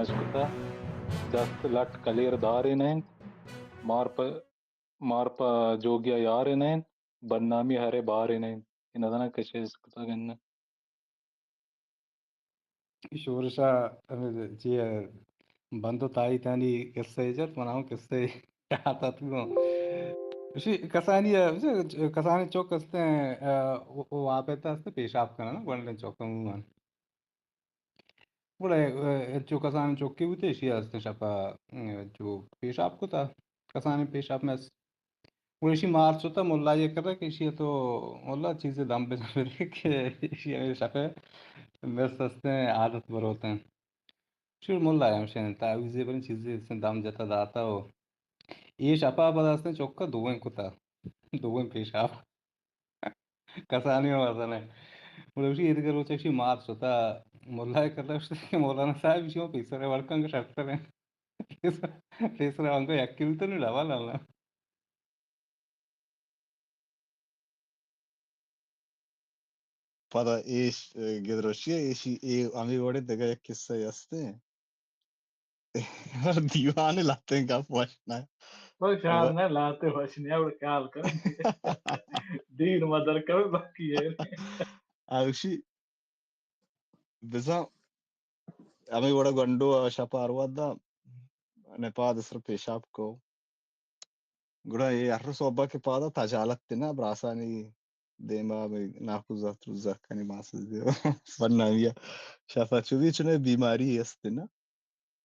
اشکتا، دست لٹ کلیر دارے نہ انت، مار پہ مار پہ جوگیا یارے نہ انت، بدنامی ہرے بارے نہ انت۔ اے نزاناں کشے اشکتگ انت۔ شورشا ہمے چی بندو تائی تانی قصہ جت، منا ہم قصہ یات اتک گوں۔ اشی کسانی، کسانی چوک استیں، او، او آپ ایتا استیں پیشاب کنن، گونڈیں چوک عموماً۔ گڑا، اے، چو کسان چکی بوتے، ایشی ہستیں شپا، اے، چو پیشاب کتا، کسان پیشاب مس۔ گڑا ایشی مار چوتا ملا یہ کرا کہ ایشی تو ملا چیزے دم بجن برے کہ ایشی ہمیں شپے مس ہستیں عادت بروتیں۔ شیر ملا ہم شین تعویذے بلیں چیزے ہستیں دم جتا داتا ہو۔ اے شپا پدا ہستیں چکا دوئیں کتا، دوئیں پیشاب۔ کسانی ہم وزن ہے۔ گڑا گوشی، ایدگہ روچ ایشی مات شتا، ملا ء کرا گوشت کہ مولانا صاحب، ایشی ما پیسر ء وڑ کنگ شرتر ہیں۔ پیسر، پیسر ء انگو یکی بوتن ڈبل اللہ۔ پدا ایش، گدروشی ایشی، اے ہمیں وڑے دگہ یک قصہ ہستے۔ دیوان ء لہتیں گپ وش نہ۔ او شاز نہ، لہتے وش نہ، او خیال کن۔ دیر مدر کبھی باقی ہے۔ آوشی بزاں ہمے وڑا گونڈو ء شپ ء ہر وھد ء نپاد ء سر پیشاپ کو۔ گڑا اے ہر سہب ء کہ پاد ء تجالت تنا براسانی دیما ہمے ناکوزا تروزا کنی ماس دیو۔ بدنامی ء شپ ء چو بی چنے بیماری است نا۔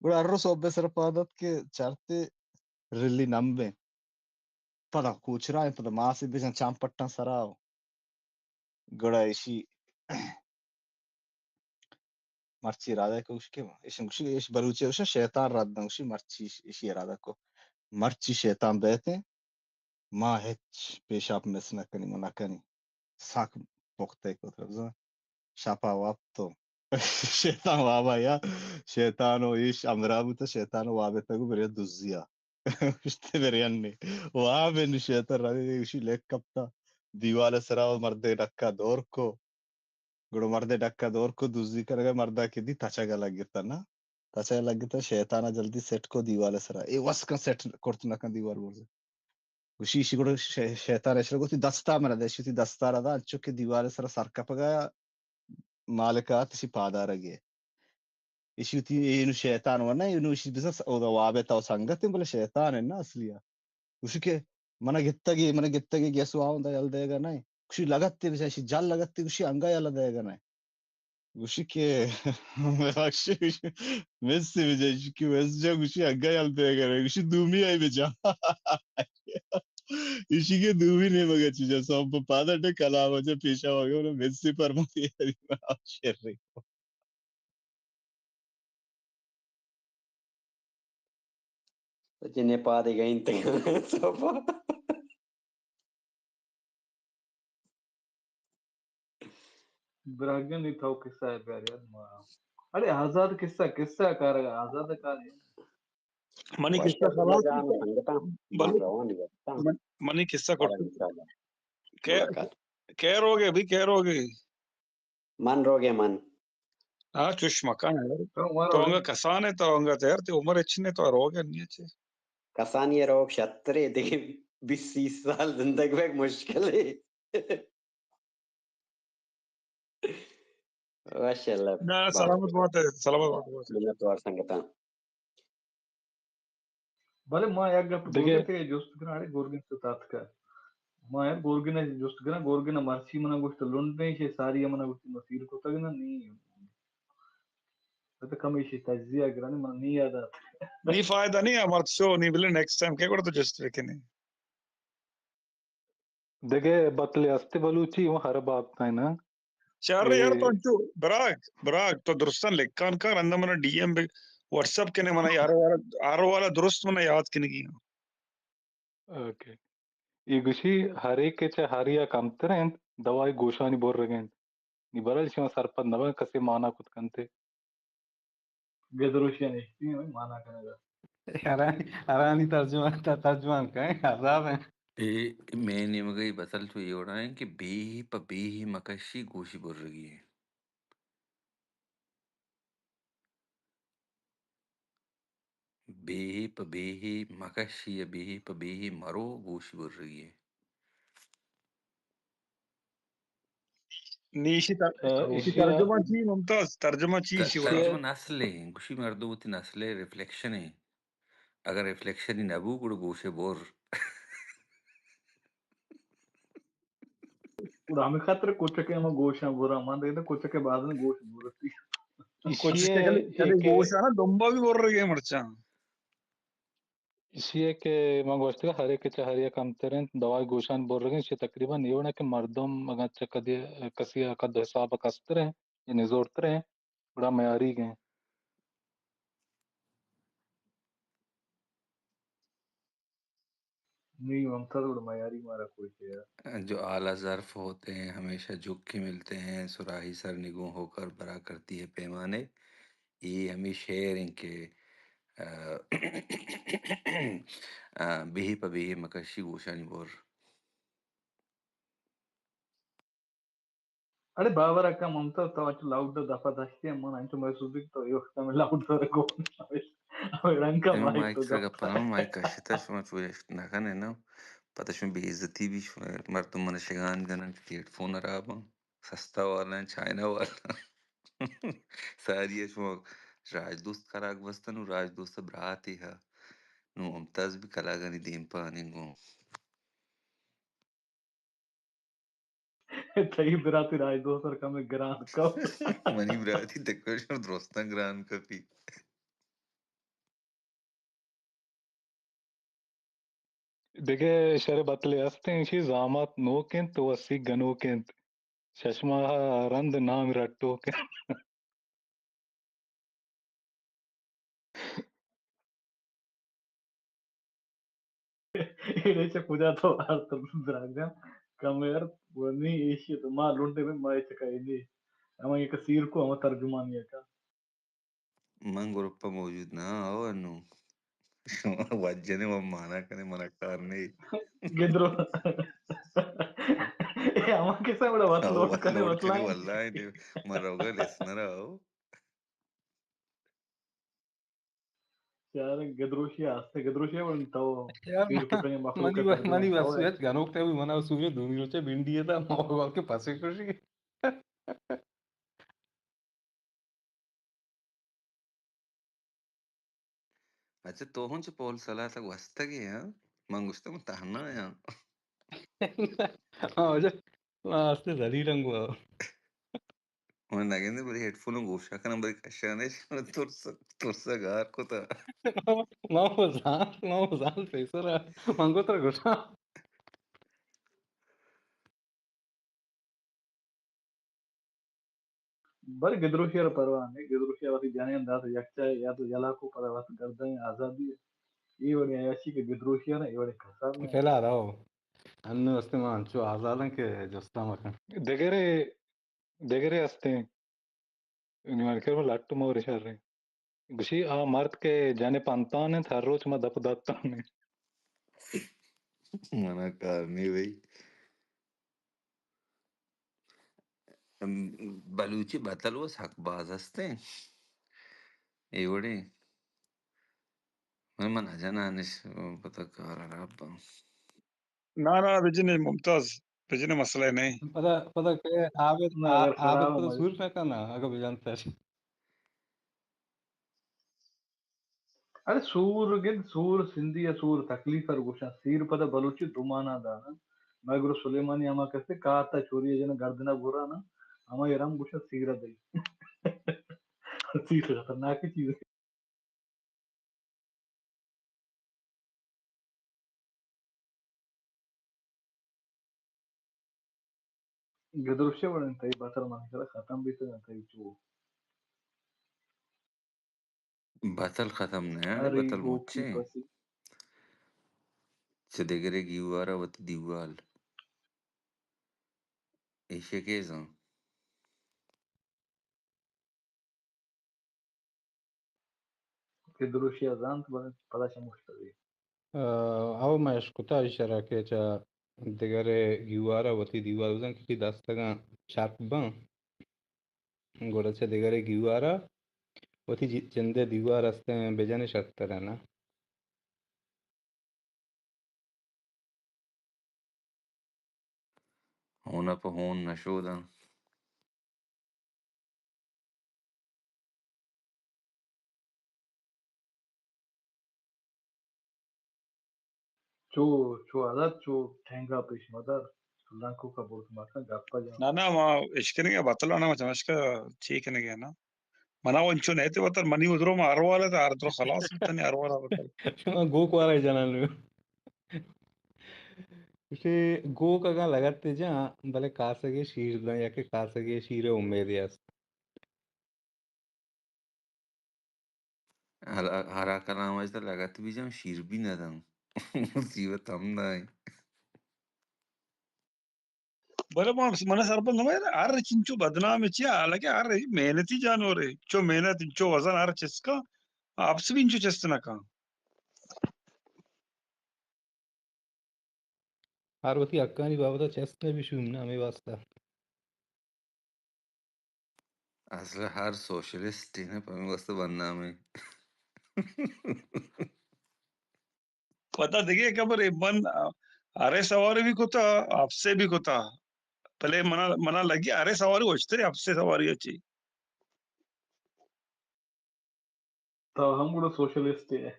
گڑا ہر سہب ء سر پاد ات کہ چرتے رلی نمبیں۔ پدا کوچرا، پدا ماس بجن چام پٹاں سرا۔ گڑا ایشی مرچی ارادہ کو گوشی کہ ایش گوشی، ایش بلوچی گوشی شیطان رد گوشی، مرچی ایشی ارادہ کو، مرچی شیطان بیتیں، ما ہچ پیشاپ مس نہ کنی، ما نہ کنی۔ سک پختے کو تربزن شپا واب تو شیطان وابا یا شیطان و ایش امرا بوتا، شیطان وابے تگو برے دزیا۔ گوشتے برے انی۔ واب انی شیطان رادے دے گوشی لیک کپتا۔ دیوال سرا و مردے ڈکا دور کو۔ گڑا مردے ڈکا دور کو، دزی کنگا، مردا کہ دی تچگا لگتا نا۔ تچگا لگتا، شیطانا جلدی سیٹ کو دیوال سرا۔ اے وس کن سیٹ کرت نہ کن دیوال برزے۔ گوشی ایشی گڑا شے-، شیطان ایشرا گوتی دستا منا دے، ایشی دستا را دا، انچو کہ دیوال سرا سر کپگا مالک آت، ایشی پادارگے۔ ایشی وتی اینو شیطان و نہ، اینو ایشی بزاں س-، اودا واب ء تو سنگت انت، بلے شیطان انت نا اصلی ء۔ گوشی کہ من ء گتگ ئے، من ء گتگ ئے، گیس واہند ء یل دئیگ ء نہ انت۔ گوشی لگت ئے بچار، ایشی جل لگت ئے، گوشی انگا یل دئیگ ء نہ انت۔ گوشی کہ بخشی، گوشی مسی بجا، ایشی کہ مس جا، گوشی انگا یل دئیگ ء نہ انت۔ گوشی دومی آئی بجا۔ ایشی کہ دومی نیمگ ء چیزا سوب پادٹ کلام ء چہ پیشا وگے، مسی پرماتی شری۔ جنے پادے گئیں تے سوپا۔ براگن نی تو قصہ ہے پیار یار ما۔ اڑے آزاد قصہ، قصہ کار، آزاد کار ہے۔ منی قصہ خلاص جان سنگتاں، بلو-، من روان دی۔ من، منی قصہ کٹ۔ کئے، کئے روگے بھی، کئے روگے؟ من روگے من۔ ہاں، چوش مکن یار۔ تو انگا کسان ہے، تو انگا تیر تے عمر اچنے تو روگے نہیں اچے۔ کسانی روگ شترے دگے بیس تیس سال زندگ بیگ مشکل ہے۔ وش اللہ۔ نہ، سلامت بات ہے، سلامت بات ہے۔ منت وار سنگتاں۔ بلے ما یک گپ دگہ گورگن ء جست کناں، اڑے گورگن تو تاتکا۔ ما یک گورگن ء جست کناں، گورگن ء مرچی منا گوشت لنڈیں شے ساری ء منا گوشت مسیر کتگ نہ نی۔ تو کمیشی تجزیہ گرانی من نی یاد آت۔ نی فائدہ نہیں ہے، مرچ شو نی بلے نیکسٹ ٹائم کے گڑا تو جست بکنے۔ دگہ بتلے است بلوچی اوں ہر باب تائیں نا۔ چار یار تو انچو براگ، براگ تو درستان لکھان کار، اندا منا ڈی ایم بے، واٹس اپ کنے منا یار والا، آر والا درست منا یاد کنگی۔ اوکے۔ ای گوشی ہر ایک چہ ہر یا کمتر انت، دوائی گوشانی برگ انت۔ نی برل شما سرپد نہ بن کسے مانا کت کنتے۔ گدروشی ء نشتی ہمے مانا کنگ ء۔ ہرانی، ہرانی ترجمہ، ت-، ترجمان کئے عذاب ہیں۔ اے مئے نیمگ ء بتل تو اے وڑا ہیں کہ بیہی پہ بیہی مکشی گوشی برگی ہیں۔ بیہی پہ بیہی مکشی ء بیہی پہ بیہی مرو گوشی برگی ایں۔ نی ایشی تر-، ا، ایشی ایشی ترجمہ چی ممتاز؟ ترجمہ چی ت-، ایشی وڑا؟ ترجمہ نسل ایں، گوشی مردم وتی نسل ء ریفلیکشن ایں۔ اگر ریفلیکشن ہی نہ بو، گڑا گوشے بور۔ گڑا ہمیں خاطر کوچکے ہم گوشاں برا، من دیکھتا کوچکے بعد میں گوش برتی۔ ایشی کچھ ء کدے، کدے ایک گوشاں نا دمبا بھی بر رہی ہے مرچاں۔ ایشی ء کہ من گوشتگ ہر یک چہ ہر یک کمتر انت، دوائی گوشان برگ انت، ایشی تقریباً اے وڑ کہ مردم اگاں چہ کدی کسی ء قد ء حساب ء کستر انت یا نزورتر انت، گڑا میاریگ انت۔ نی ممتاز گڑا میاری مارا کوئی کیا۔ جو اعلیٰ ظرف ہوتے ہیں، ہمیشہ جھک کے ملتے ہیں، صراحی سر نگوں ہو کر بھرا کرتی ہے پیمانے۔ یہ ہمیں شعر ہیں کہ، آ، آ، بیہی پہ بیہی مکشی گوشانی بور۔ اڑے باور اکا ممتاز تو انچو لاؤڈ دفعہ داشتی، من انچو محسوس بیت تو اے وقت ہمیں لاؤڈ در کو۔ ہمیں رنگ کا تینا مائک مائک تو سر گپا۔ گپنا، مائک کشتا شما چو اشت نہ کنے نا۔ پتہ شما بے عزتی بھی شما مردم من شگان جنن کہ ہیڈ فون خراب ہیں۔ سستا والا ہیں، چائنا والا۔ ساری ہے شما راج دوست کراگ بستن و راج دوست براتی ہے۔ نو ممتاز بھی کلاگانی دیم پاننگو۔ تئی براتی راج دوست سر کمے گران کپ۔ منی براتی تکوش درستاں گران کپی۔ دگہ شر بتلے است انت، شی زامات نوک انت، وسی گنوک انت۔ شش ماہ رند نام رٹوک انت۔ ایڑے چہ کجا تو آرت دراگ جان؟ کم یار، ونی ایشی تو ما لنڈے میں ما چکا ایدی۔ اما یک سیر کو، اما ترجمانی کا۔ من گروپ ء موجود نہ آں، او انو۔ شما وجہ نے من مانا کنے، منا کار نہیں۔ گدرو۔ اے ہما کسا بڑا وت او لوٹ وت کنے، لوٹ وت کنے، لائن۔ واللہ نہیں۔ من روگا لسنر آؤ۔ یار، گدروشی آستے، گدروشی بڑن تو یار، پیر کتنے مخلوق منی ہے، و-، ترجمہ منی تو واسو ہے۔ ہچ گنوک تے بھی منا سوجے دونی روچے بنڈی ہے تا، ما گل کے پاسے کشی۔ اچھا، تو ہوں چہ پول سلات ء گوستگ ئے، ہاں؟ من گوشتہ من تہنا آں۔ ہاں، واجہ، من آستے زلیل انگو۔ من نگندے بلے ہیڈ فون گوشا کنم بلے کشانے ترس، ترس گار کتا۔ ما زان، ما زان پیسر، من گو ترا گوشا۔ بلے گدروشی ء را پرواہ نہ، گدروشی ء وتی جنین دات یکجا یا تو یلا کو پدا وت گردن آزادی۔ اے وڑیں عیاشی کہ گدروشی ء نہ، اے وڑیں کسر نہ۔ فی الحال ہو۔ انوں است ما انچو آزاداں کہ جستا مکن۔ دگرے، دگرے استیں۔ نیمانکر لٹ مور شر۔ گوشی، آ مرد کہ جن پنتان انت، ہر روچ ما دپ دتان انت۔ منا کار نی بھئی۔ ام، بلوچی بتل و سک باز ہستیں۔ اے وڑیں۔ من، من اجنانش پتہ کار خراب باں۔ نا، نا، بجنے ممتاز، بجنے مسئلہ نہیں۔ پدا، پدا کہ عابد، نہ، آ-، اگر عابد خراب پدا ہو۔ سور نہ کنا، اگر بجانتر۔ ارے سور گند، سور سندھی یا سور تکلیف ار گوشاں، سیر پدا بلوچی دو مانا دانا۔ مگر سلیمانی ہما کسے کاتا چوری جن گردنا گورانا، ہما یرم گوشاں سیرا دئی۔ سیر خطرناک چیز۔ گدروشے وڑیں تئی بتل من کرا ختم بیتگ انت، تئی چو۔ بتل ختم نہ، ارے بتل گوکی مچیں۔ پسی۔ چہ دگرے گیوارا وتی دیوال۔ ایشے کے زان۔ کہ دروشی ء زانت، بلے پدا چہ مشتری۔ آ، او من اشکتا ایشرا کہ چہ دگرے گیوارا وتی دیوال بزن کہ دستگاں شرپ بن، گڑا چہ دگرے گیوارا وتی جی-، جندے دیوار استیں بجن شرتر ہے نا۔ ہون ءَ پہ ہون نہ شوداں۔ چو، چو عادت، چو ٹھینگا پیش مدار، لنکو کا برد مکن، گپا جان۔ نہ، نہ، ما اشکنگے بتلانا، ما چمشکا چی کنگے نا۔ منا انچو نہ تے وتر منی ادرو ما ہر والا تا ہر درو خلاص بتنی ہر والا بتر۔ شما گوک وارا جنان لو۔ گوشے گوک اگاں لگتے جاں، بلے کاسگے شیر داں یا کہ کاسگے شیر امیدے است۔ ہر، ہرا کلام اش تہ لگت بی جاں، شیر بی نہ داں۔ مصیبت ہم نہ ایں۔ بلے من، من سرپد نہ، ہر چنچو بدنام چی، حالانکہ ہر محنتی جانور ہے، چو محنت، چو وزن ہر چست کا، اپس بی انچو چست نہ کا۔ ہر وتی حقانی بابت ءَ چست نہ بی شوم نہ ہمے واسطہ۔ اصل ہر سوشلسٹ نا پمے واسطہ بدنام ایں۔ پدا دگہ خبرے، من ہرے سواری بی کتا، اپسے بی کتا۔ بلے منا، منا لگی ہرے سواری وشترے اپسے سواری اچی۔ تو ہم گڑا سوشلسٹ ئے۔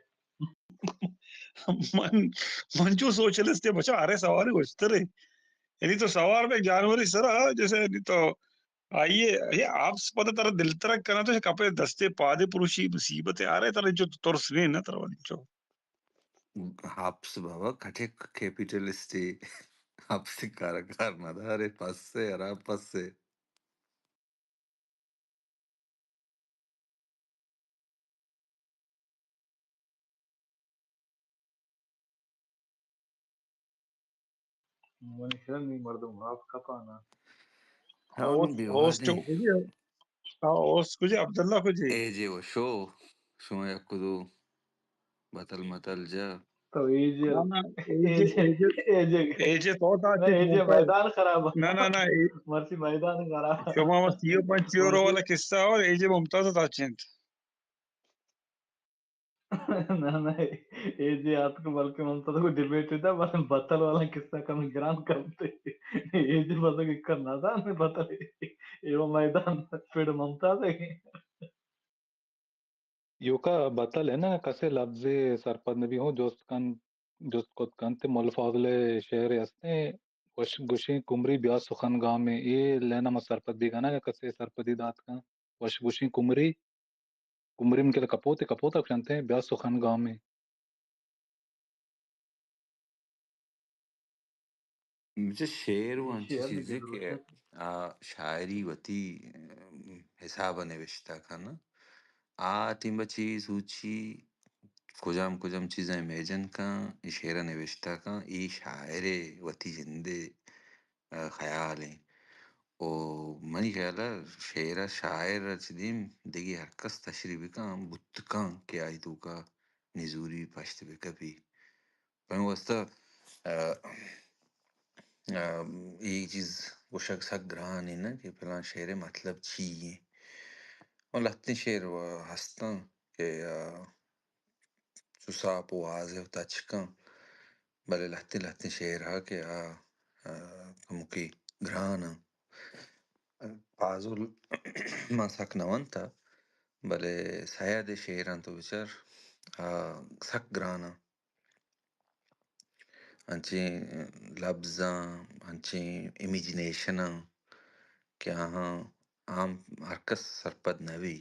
من، من چو سوشلسٹ ئے بچا، ہرے سواری وشترے۔ یعنی تو سوار بے جانوری سرا، جیسے یعنی تو آئیے، یہ آپ پتہ ترا دل ترک کنا تو کپے دستے پادے پروشی مصیبت ہے، آرے ترا جو ترس نہیں نا ترا چو۔ ہاپس بابا کٹے کیپیٹلسٹ ئے۔ ہاپس کار کار نہ دارے، پس سے، ہرا پس سے۔ منی خیال نی مردم آپ کپانا۔ ہاں، اوست، بے اوست وادیں۔ کجی؟ ہاں، اوست کجی؟ عبداللہ کجی؟ اے جے و شو، شما یک دو بتل متل جا۔ تو اے جے، نہ، نہ، اے اے جے، جے، اے جے، اے جے، اے جے تو تا نہ، چی اے جے ممتاز۔ میدان خراب۔ نہ، نہ، نہ، اے مرچی میدان خراب۔ شما سی و پنچ یورو مرچی والا قصہ اور اے جے ممتاز تا چنت۔ نہ، نہ، اے جے آتک بلکہ من تو ڈیبیٹ دا، بس بتل والا قصہ کم گران کرتے۔ اے جے بس کہ کر نہ دا، بتل۔ اے وہ میدان پڑ ممتاز ہے۔ ایوکا بتل ءَ نہ کسے لبزے سرپد نہ بی، ہوں جست کن، جست کت کنت، ملا فاضل ءِ شعرے ہستیں، وش گوشیں کمری بیا سخن گامیں، اے لین ءَ ما سرپد بیگ ءَ نہ، کسے سرپدی دات کن، وش گوشیں کمری، کمری من کل کپوت، کپوت ءَ گوشنت، بیا سخن گامیں۔ بچہ شعر و انچیں چیزے کہ آ شاعری وتی حساب ءَ نوشتہ کن۔ آ ٹیم ءَ چی سوچی، کجام کجام چیزاں امیجن کن، اے شعر ءَ نوشتہ کن، اے شاعر ءِ وتی جند ءِ، آ، خیال ایں۔ او منی خیال ءَ شعر ءَ شاعر ءَ چہ دیم دگہ ہر کس تشریح بکن، بوت کن کہ آئی توکا نزوری پشت بکپی۔ پمے واسطہ، آ، آ، اے چیز گوشگ سک گران ایں نا کہ پلان شعر ءِ مطلب چی ایں۔ اور لہتیں شعر ہستاں کہ، آ، چو ساپ و واضح و تچکاں، بلے لہتیں لہتیں شعر ہا کہ آ، آ، کمکے گران آں۔ پازل من سک نہ ونتا، بلے سید ءِ شعراں تو بچار، آ، سک گران آں۔ انچیں لبزاں، انچیں امیجنیشناں کہ آہاں عام ہر کس سرپد نہ بی۔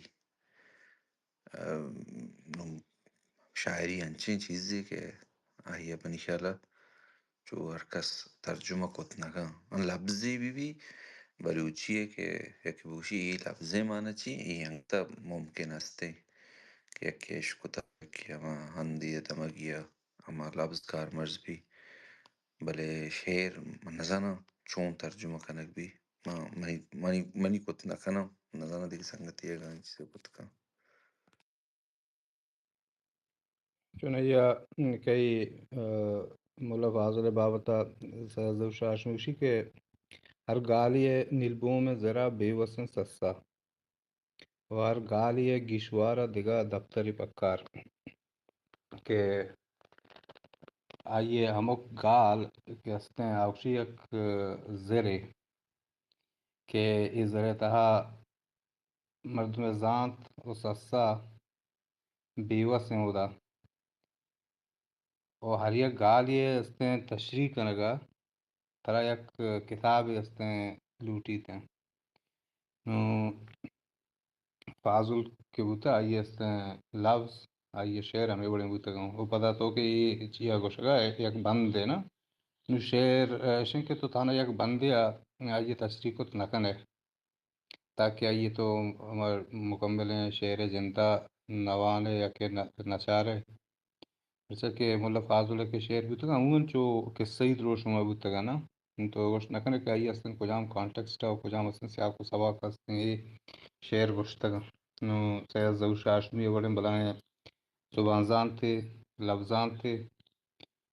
ام، شاعری انچیں چیزے کہ آئی ءَ منی خیال ءَ چو ہر کس ترجمہ کت نہ کن۔ آ لبزے بہ بی بلوچی ءِ کہ یکے بگوشی اے لبز ءِ معنی چی، اے انگت ممکن است کہ یکے اشکتہ، یکے ہما ہندے ءِ دمگی ءَ ہما لبز کارمرز بی، بلے شعر من نزاناں چون ترجمہ کنگ بی۔ ما، منی، منی، منی کت نہ کناں، نزاناں دگہ سنگتے اگاں چیزے کت کن۔ چونایا کئی، آ، ملا فاضل ءِ بابت ءَ سید ظہور شاہ ہاشمی گوشی کہ ہر گالی ءِ نیلبوم ءِ زرا بے وسیں سسا۔ و ہر گالی ءِ گیشوار ءَ دگہ دپترے پکار کہ آئی ءِ ہمک گال کہ استیں آ گوشی یک، آ، زرے، کہ اے زر ءِ تہا مردم ءِ زانت و سسا بیوس ایں اودا۔ و ہر یک گالے ءِ استیں تشریح کنگ ءَ ترا یک کتابے استیں لوٹیت ایں۔ نوں فاضل کہ بوتگ، آئی ءِ استیں لبز، آئی ءِ شعر ہمے وڑیں بوتگ اَنت۔ و پدا تو کہ اے چیا گوشگ ءَ ئے، یک بندے نا، نوں شعر، اے، اش اِنت کہ تو تہنا یک بندے ءَ آئی ءِ تشریح کت نہ کن ئے، تاکہ آئی ءَ تو ہما مکملیں شعر ءِ جند ءَ نہ وان ئے یا کہ نہ، نہ چار ئے۔ پرچا کہ ملا فاضل ءِ کہ شعر بوتگ اَنت، عموماً چو قصہی دروشم ءَ بوتگ اَنت نا۔ تو گوشت نہ کن ئے کہ آئی ءِ استیں کجام کانٹیکسٹ ءَ و کجام استیں سیاق و سباق ءَ استیں اے شعر گوشتگ اَنت۔ نوں سید ظہور شاہ ہاشمی ءِ وڑیں بلاہیں زبان زانتے، لبز زانتے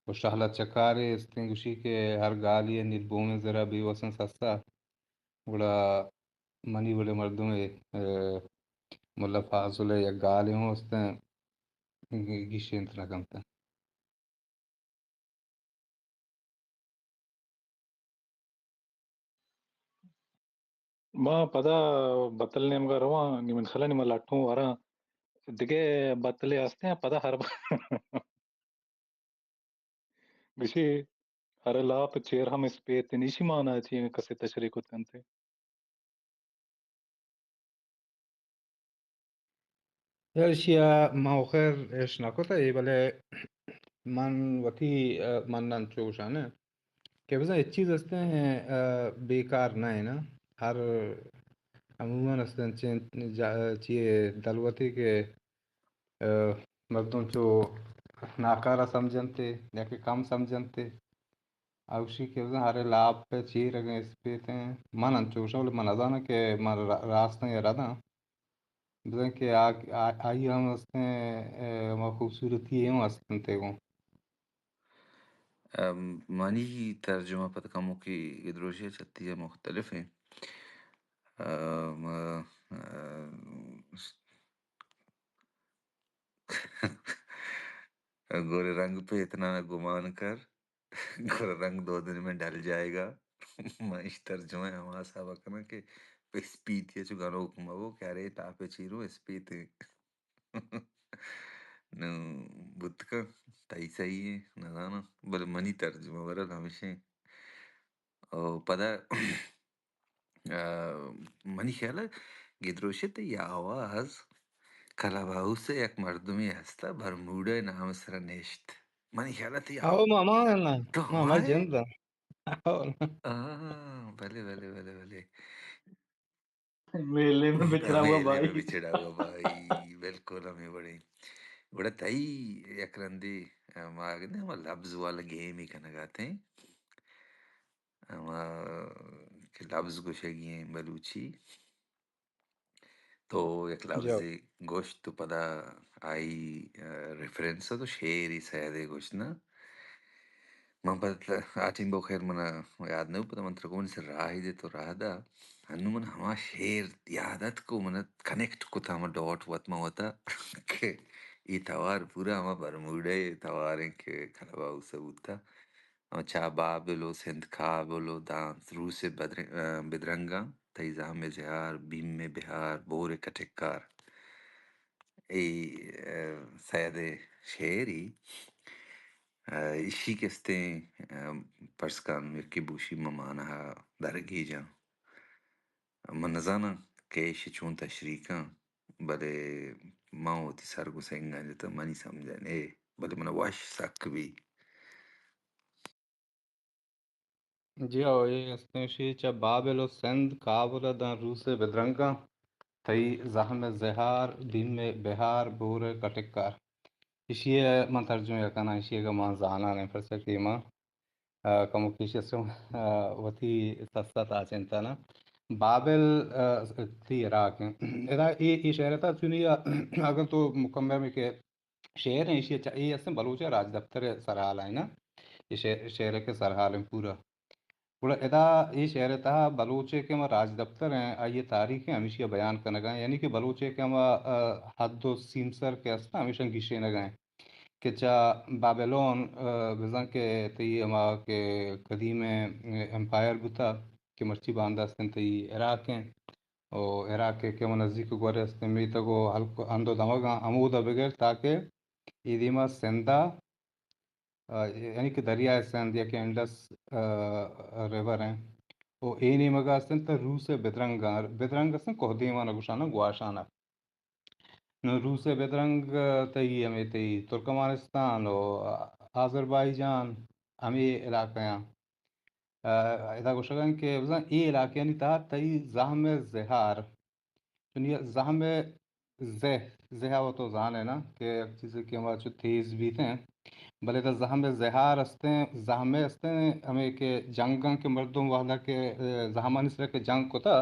و شہلت چکارے استیں، گوشی کہ ہر گالے ءِ نیل بومیں زر ءَ بیوسیں سسا، گڑا منی وڑیں مردمے، اے، ملا فاضل ءِ یک گالے ہوں استیں، گیشینت نہ کنت۔ ما پدا بتل نیمگا رواں، نی من خیالا نی ما لٹوں وراں، دگہ بتلے ہستیں پدا ہر بار گوشی، ہر لاپ چیر ہم اسپیت انت، ایشی مانا چی انت؟ کسے تشریح کت کنت؟ ایشی ءَ من خیر اش نہ کتہ اے، بلے من وتی، ءَ، من انچو گوشاں کہ بزاں ہچ چیز استیں، ءَ، بیکار نہ انت۔ ہر عموماً استیں چین-، جا-، چیے دلوتے کہ، ءَ، مردم چو ناکارہ سمجھنتے یا کہ کم سمجھنتے، آ گوشی کہ بزاں ہر لاپ ءَ چیر اگاں اسپیتیں، من انچو گوشاں، بلے من نزاناں کہ من را-، راستاں یا رداں۔ بزاں کہ آ، آ، آئی ہم استیں، اے، ہما خوبصورتی ہم استنتے گوں۔ ام، منی ترجمہ پد کموکی گدروشی چتی مختلف ہیں۔ ام، ام، گورے رنگ پہ اتنا نہ گمان کر، گورے رنگ دو دن میں ڈل جائے گا۔ من ایش ترجمہ ہما حساب کناں کہ اسپیتی چو گنوک مبو کہ ارے ٹاپے چیرو اسپیت۔ نوں بوت کن، تئی سہی ایں، نزاناں، بلے منی ترجمہ برحال ہمیش ایں۔ او پدا، آ، منی خیال ءَ گدروشے تئی آواز کلب ہاؤس ءَ یک مردمے ہست ءَ برموڈا ءِ نام ءِ سرا نشت۔ منی خیال ءَ تئی آواز، او ماما نا، تو ماما ہمائے؟ جند ءَ۔ آ، بلے، بلے، بلے، بلے۔ میلے میں بچھڑا ہوا میلے میں بھائی۔ بچھڑا ہوا بھائی، بالکل ہمے وڑیں۔ گڑا تئی یک رندے، آ، ما گندے ہما لبز والا گیم ہی کنگا تھے۔ ہما کہ لبز گوشگی ہیں بلوچی۔ تو یک لبزے گوشت و پدا آئی، آ، ریفرنس تو شعری سیدے گوشت نا۔ من پد آ ٹیم بو خیر منا یاد نہ بوت، پدا من ترا گون سے راہی دے تو راہ دا۔ ہنو من ہما شعر یاد ات کو من کنیکٹ کتا ہما ڈاٹ وت ما وتا کہ اے توار پورا ہما برموڈا ءِ توار ایں کہ کلب ہاؤس ءَ بوتا۔ ہما چا بابل و سندھ کابل و دانت روس بدر-، آ، بدرنگاں۔ تئی زہم ءِ زہار، بیم ءِ بہار، بور ءِ کٹکار۔ اے، آ، سید ءِ شعری، آ، ایشی کہ استیں، آ، پرس کن یکے بوشی ممانہ درگیجاں۔ من نزاناں کہ ایشی چون تشریح کن، بلے من وتی سر گوں سنگاں جتہ منی سمجھ ءَ نے، بلے من وش سک بی۔ جی ہو، اے استیں شی چہ بابل و سندھ، کابل ءَ داں روس ءِ بدرنگاں، تئی زہم ءِ زہار، بیم ءِ بہار، بور ءِ کٹکار۔ ایشی ءَ من ترجمہ کناں، ایشی ءَ من زاناں نہ، پرچا کہ من، آ، کموکیش استوں، آ، وتی سسا تاچینتاں نا۔ بابل، آ، تئی عراق ایں۔ ادا اے، اے شعر ءِ تہا چونی، آ، اگر تو مکمل میں کہ شعر ایں، ایشی چا-، اے استیں بلوچ ءِ راجدپتر ءِ سرحال ایں نا۔ اے شعر، شعر ءِ کہ سرحال ایں پورا۔ گڑا ادا اے شعر ءِ تہا بلوچ ءِ کہ ہما راجدپتر ایں، آئی ءِ تاریخ ایں، ہمیشی ءَ بیان کنگا ایں، یعنی کہ بلوچ ءِ کہ ہما، آ، حد و سیمسر کہ است ایں، ہمیشاں گیشینگا ایں کہ چہ بابلون، آ، بزاں کہ تئی ہما کہ قدیمیں ایمپائر بوتا، کہ مرچی باندا استیں تئی عراق ایں، او عراق ءِ کہ ہما نزیک گورے استیں میتگ و ہلک ہند و دمگاں ہمودا بگر تاکہ اے دیما سندھ ءَ، آ، یعنی کہ دریائے سندھ یا کہ انڈس، آ، ریور ایں، او اے نیمگا استیں تہ روس ءِ بدرنگاں، بدرنگ استیں کوہ دیمانا گوشانا گواشانا۔ نوں روس ءِ بدرنگ، آ، تئی ہمے تئی ترکمانستان و آذربائیجان ہمے علاقہ آں۔ آ، ادا گوشگ انت کہ بزاں اے علاقہانی تہا تئی زہم ءِ زہار، چونی زہم ءِ زہ، زہ ءَ تو زان ئے نا کہ یک چیزے کہ ہما چو تیز بیت انت، بلے ادا زہم ءِ زہار استیں، زہم ءِ استیں ہمے کہ جنگاں کہ مردم وہدا کہ، آ، زہمانی سرا کہ جنگ کتا،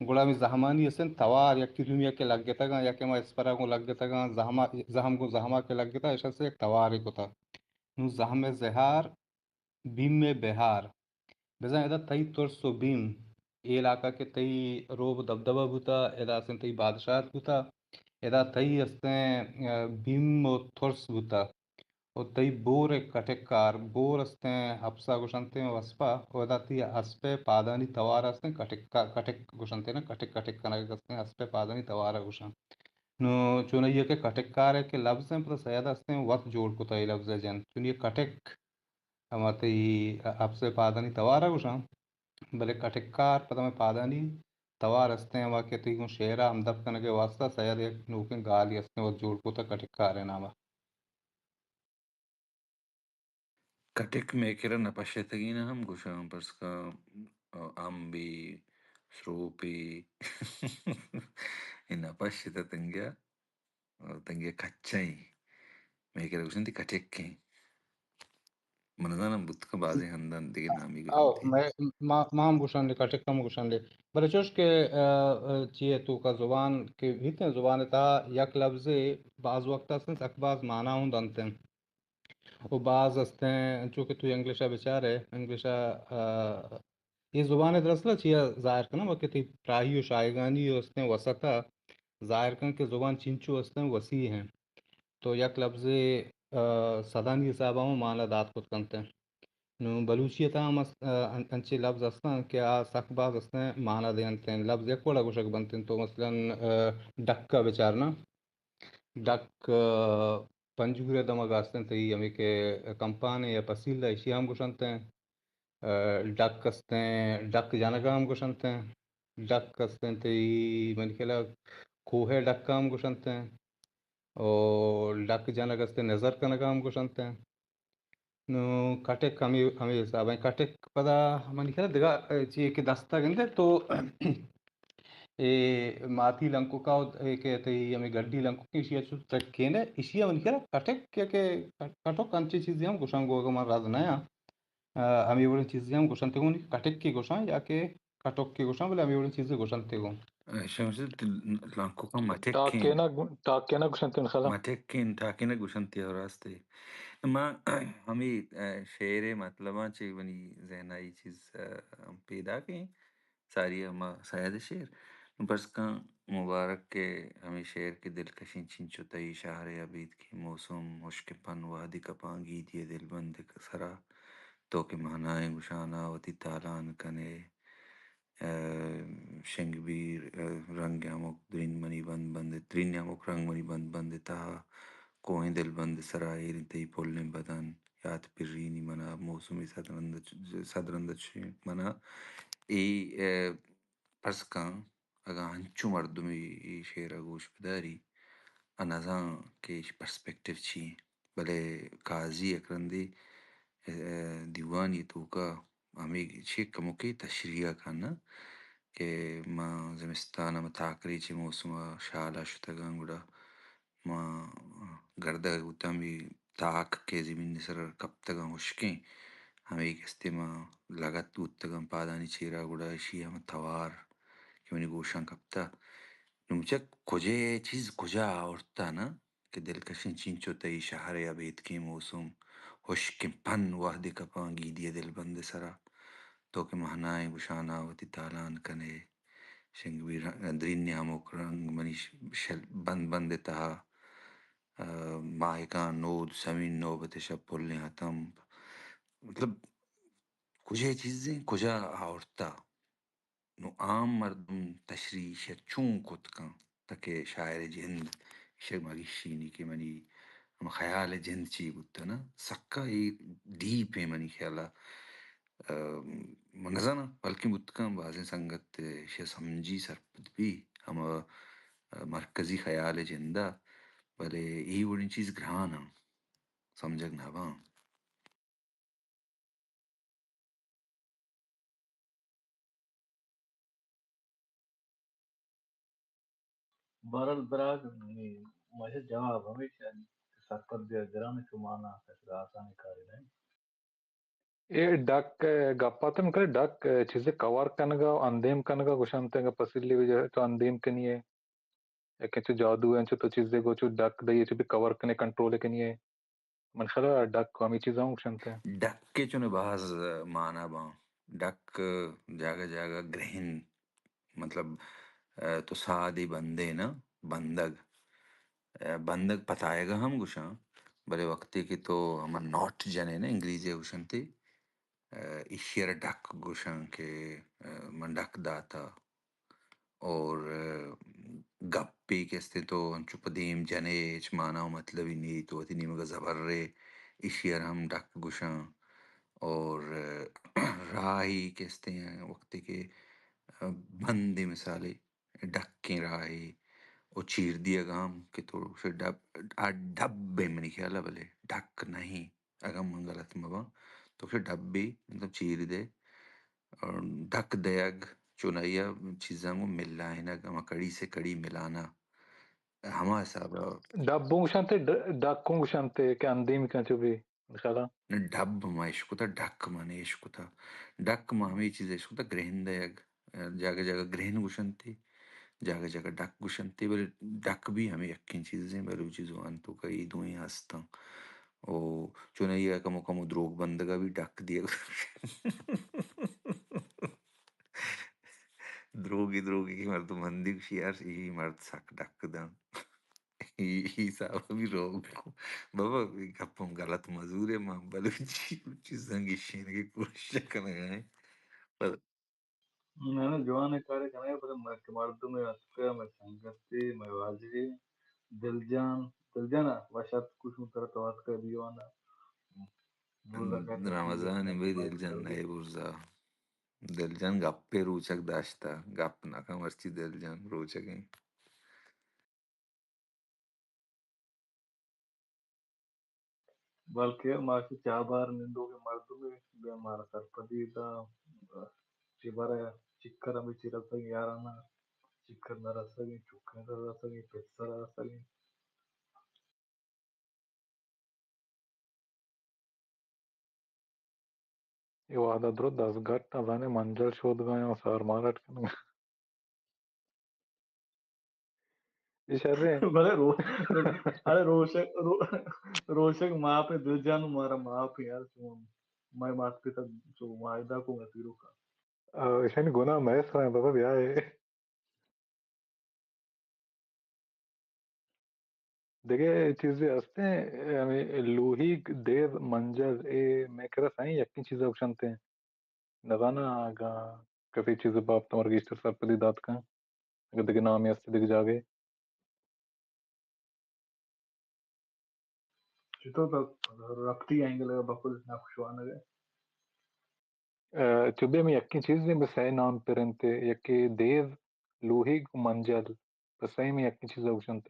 گڑا ہمے زہمانی استیں توار یکے دومی ءَ کہ لگتگاں یا کہ ہما اسپرا گوں لگتگاں، زہما، زہم گوں زہما کہ لگتا، ایشاں سے یک توارے کتا۔ نوں زہم ءِ زہار، بیم ءِ بہار۔ بزاں ادا تئی ترس و بیم، اے علاقہ کہ تئی روب و دبدبہ بوتا، ادا استیں تئی بادشاہت بوتا، ادا تئی استیں، آ، بیم و ترس بوتا۔ و تئی بور ءِ کٹکار، بور استیں ہپسا گوشنتیں و اسپا، و ادا تئی اسپ ءِ پادانی توار استیں کٹکا-، کٹک گوشنتیں نا، کٹک کٹک کنگ استیں، اسپ ءِ پادانی توارا گوشاں۔ نوں چونائی ءَ کہ کٹکار ءِ کہ لبز انت، پدا سید استیں وت جوڑ کتا اے لبز ءِ جند۔ چونی کٹک ہما تئی اپس ءِ پادانی توار ءَ گوشاں، بلے کٹکار پدا ہمے پادانی توار استیں، ہما کہ تئی گوں شعر ءَ ہمدپ کنگ ءِ واستہ سید یک نوکیں گالے استیں وت جوڑ کتگ کٹکار ءِ نام ءَ۔ کٹک مئے کرا نہ پشتگین ہم گوشاں، پرسکا امبے، سروپے، اے نہ پشتہ تنگیا۔ تنگی ءَ کچ ءَ ایں۔ مئے کرا گوشنت کٹک ایں۔ من نزاناں بوت کن بازیں ہنداں دگہ نامے او، گوشنت۔ مئے، ما، ما ہم گوشاں دے، کٹک ہم گوشاں دے۔ بلے چوش کہ، آ، آ، چی ءِ توکا زبان کہ بیت ایں، زبان ءِ تہا یک لبزے باز وقت است ایں، سک باز مانا ہوں دنت ایں۔ و باز است ایں، انچو کہ تو انگلش ءَ بچار ئے، انگلش ءَ، آ، اے زبان ءِ دراصل ءَ چیا ظاہر کناں، وقت تئی پراہی و شاہگانی و استیں وسط ءَ ظاہر کن کہ زبان چنچو استیں وسیع ایں۔ تو یک لبزے، آ، سدانی حساب ءَ ہم مانا دات کت کنت ایں۔ نوں بلوچی ءِ تہا ہم است-، آ، ان-، انچیں لبز استاں کہ آ سک باز استیں مانا دینت ایں۔ لبز یک وڑا گوشگ بنت ایں۔ تو مثلاً، آ، ڈک ءَ بچار نا۔ ڈک، آ، پنجگور ءِ دمگ ءَ استیں تئی ہمے کہ کمپانے یا پسیل ءَ ایشی ءَ ہم گوشنت ایں۔ آ، ڈک استیں، ڈک جنگ ءَ ہم گوشنت ایں۔ ڈک استیں تئی منی خیال ءَ کوہ ءِ ڈک ءَ ہم گوشنت ایں۔ او ڈک جنگ استیں، نظر کنگ ءَ ہم گوشنت ایں۔ نوں کٹک ہمے، ہمے حساب ءَ۔ کٹک پدا منی خیال ءَ دگہ، اے، چی کہ دست ءَ گندے تو اے ماتی لنکک ءَ، اے کہ تئی ہمے گڈی لنکک، ایشی ءَ چو ترکین ئے، ایشی ءَ منی خیال ءَ کٹک کہ، کہ کٹک انچیں چیزے ہم گوشاں گوں، اگاں من رد نہ آں۔ آ، ہمے وڑیں چیزے ہم گوشنت گوں، کٹک کہ گوشاں یا کہ کٹک کہ گوشاں، بلے ہمے وڑیں چیزے گوشنت گوں۔ اے، شمس، لانکوکاں مٹکیں۔ ٹاکینا گو-، ٹاکینا گوشنت، من خیال ءَ۔ مٹکیں، ٹاکینا گوشنت، راست ئے۔ ما ہمے، آ، شعر ءِ مطلباں چہ منی ذہن ءَ اے چیز، آ، پیداک ایں۔ ساری ءَ ما سید ءِ شعر۔ نوں پرس کن مبارک ءِ ہمے شعر کہ دلکشیں چنچو تئی شہر ءِ ابیتکیں موسم، ہشکیں پن وہدے کپاں گیدی ءِ دلبند ءِ سرا، تو کہ مہنائیں گشانا وتی تالان کن ئے۔ آ، شنگ بیر، آ، رنگ ہمک درین منی بند بند، درین ہمک رنگ منی بند بند ءِ تہا، کوہیں دلبند ءِ سرا ایریں تئی پلیں بدن، یات پرینی منا، موسمے صد رند چ-، صد رند چشیں منا۔ اے، آ، پرس کن، اگاں انچو مردمے اے شعر ءَ گوش بداری، آ نزان کہ ایشی پرسپیکٹیو چی ایں۔ بلے قاضی یک رندے، آ، دیوانی توکا ہمے چے کمکے تشریح ءَ کناں کہ ما زمستان ءَ، ما تاکریچ ءِ موسم ءَ شال ءَ شتگاں، گڑا ما گردگ بوتاں، ہمے تاک کہ زمین ءِ سرا کپتگاں ہشکیں، ہمے گستے ما لگت بوتگاں پادانی چیرا، گڑا ایشی ءِ ہما توار کہ منی گوشاں کپتہ۔ نوں چہ کجا اے چیز کجا آورتہ نا؟ کہ دلکشیں چنچو تئی شہر ءِ ابیتکیں موسم، ہشکیں پن وہدے کپاں گیدی ءِ دلبند ءِ سرا، تو کہ مہنائیں گشانا وتی تالان کن ئے، شنگ بیر درینیں ہمک رنگ منی ش-، شل بند بند ءِ تہا، آ، ماہکاں نود سمین نوبت ءِ شپ پلیں ہتمب۔ مطلب، کجا چیزیں کجا آورتہ؟ نوں عام مردم تشریح ایشی ءَ چون کت کن تاکہ شاعر ءِ جند ایشی ءَ مہ گیشینی کہ منی ہما خیال ءِ جند چی بوتہ نا، سکا اے ڈیپ ایں منی خیال ءَ۔ ءَ، من نزاناں، بلکیں بوت کن بازیں سنگت ایشی ءَ سمجھی سرپد بی، ہما، ءَ، مرکزی خیال ءِ جند ءَ، بلے اے وڑیں چیز گران آں، سمجھگ نہ باں۔ بہرحال براگ، منی، مئے جواب ہمیش انت کہ سرپد بیگ گران انت، چو مانا کس آسانیں کارے نہ انت۔ اے ڈک ءِ گپ ات، من کرے ڈک ءِ چیزے کور کنگ ءَ، اندیم کنگ ءَ گوشنت، انگا پسیلی بجا تو اندیم کنی ئے۔ یکیں چو جادو انت، چو تو چیزے گو چو ڈک دئی ئے، چو بی کور کنے، کنٹرول کنی ئے۔ من خیال ءَ ڈک ہمے چیزاں گوشنت۔ ڈک ءِ چون باز مانا باں۔ ڈک جاگہ جاگہ گرہن، مطلب، ءَ، تو سادے بندے نا، بندگ۔ ءَ، بندگ پتائگ ءَ ہم گوشاں، بلے وقتے کہ تو ہما ناٹ جنے نا، انگریزی ءَ گوشنتے، ءَ، ایشی ءَ را ڈک گوشاں کہ، ءَ، من ڈک داتا۔ اور، ءَ، گپے کہ استیں تو انچو پہ دیم جنے، ہچ مانا و مطلبی نی، تو وتی نیمگ ءَ زبر ئے، ایشی ءَ را ہم ڈک گوشاں۔ اور، ءَ، راہی کہ استیں وقتے کہ، ءَ، بندے مثالے، ڈکیں راہے، او چیر دیگ ہم کہ تو گوشے ڈب، آ ڈب ایں منی خیال ءَ، بلے ڈک نہیں۔ اگاں من غلط مہ باں، تو گوشے ڈبے، مطلب چیر دے، اور ڈک دیگ، چونائی ءَ چیزاں گوں ملائینگ، ہما کڑی سے کڑی ملانا، ہما حساب ءَ۔ ڈب اوں گوشنتے، ڈ-، ڈک اوں گوشنتے کہ اندیم کن چو بی، خیال ءَ۔ نہ، ڈب ما اشکتا، ڈک ما نہ اشکتا۔ ڈک ما ہمے چیز اشکتا، گرہن دیگ۔ جاگہ جاگہ گرہن گوشنتے، جاگہ جاگہ ڈک گوشنتے، بلے ڈک بھی ہمے یکیں چیزیں، بلوچی زبان توکا اے دوئیں ہستاں۔ او چونائی ءَ کمو کمو دروگ بندگ ءَ بھی ڈک دیگ۔ دروگی دروگی کہ مردم بندی گوشی، یار، اے مرد سک ڈک داں۔ اے، اے حساب ءَ بھی روگ کو۔ بابا، اے گپ ہم غلط مزور ہے، ما بلوچی چیزاں گیشینگ ءِ کوشش کنگ ءَ ایں۔ پر نہ، نہ، جوانیں کارے کنگ ءَ، پدا مئے کہ مردمے اتکہ، مئے سنگتے، مئے واجہے، دلجان، دلجان ءَ وش اتک، کشوں ترا تو اتکہ دیوان ءَ۔ برزا کئیت رمضان بھائی، دلجان نئے برزا۔ دلجان گپے روچگ داشتہ، گپ نہ کن مرچی دلجان روچگیں۔ بلکہ ما کہ چابار نندوکیں مردمے، بیا مارا سرپدی داں، چہ بارے چکر ہمے چہ رسگیں یارانا، چکر نہ رسگیں، چکر نہ رسگیں، پسر رسگیں۔ اے وہدا درو دزگٹ نزانے منجل شودگا یا سار مارٹ کنگا۔ اے شریں۔ بلے رو-، ارے روشک، رو-، روشک معاف ہے، دل جانو مارا معاف ہے یار، شما مئے مات پتا چو معاہدہ کو میں پیرو کا۔ آ، ایشانی گناہ مئے سرا ایں بابا، بیا اے۔ دگہ چیزے ہستیں، ہمے لوہیگ، دیو، منجل، اے مئے کرا سائیں یکیں چیزا گوشنتیں۔ نزاناں اگاں کسے چیزے بابت مارا گیشتر سرپدی دات کن، اگاں دگہ نامے ہستی دگہ جاگہے۔ چطور تو رپٹی اینگل ءَ بکل نقش وانگ ءَ؟ ءَ، چو بیا ہمے یکیں چیز دیم سئے نام پر انت، یکے دیو، لوہیگ و منجل، پہ سئے ہمے یکیں چیز ءَ گوشنت۔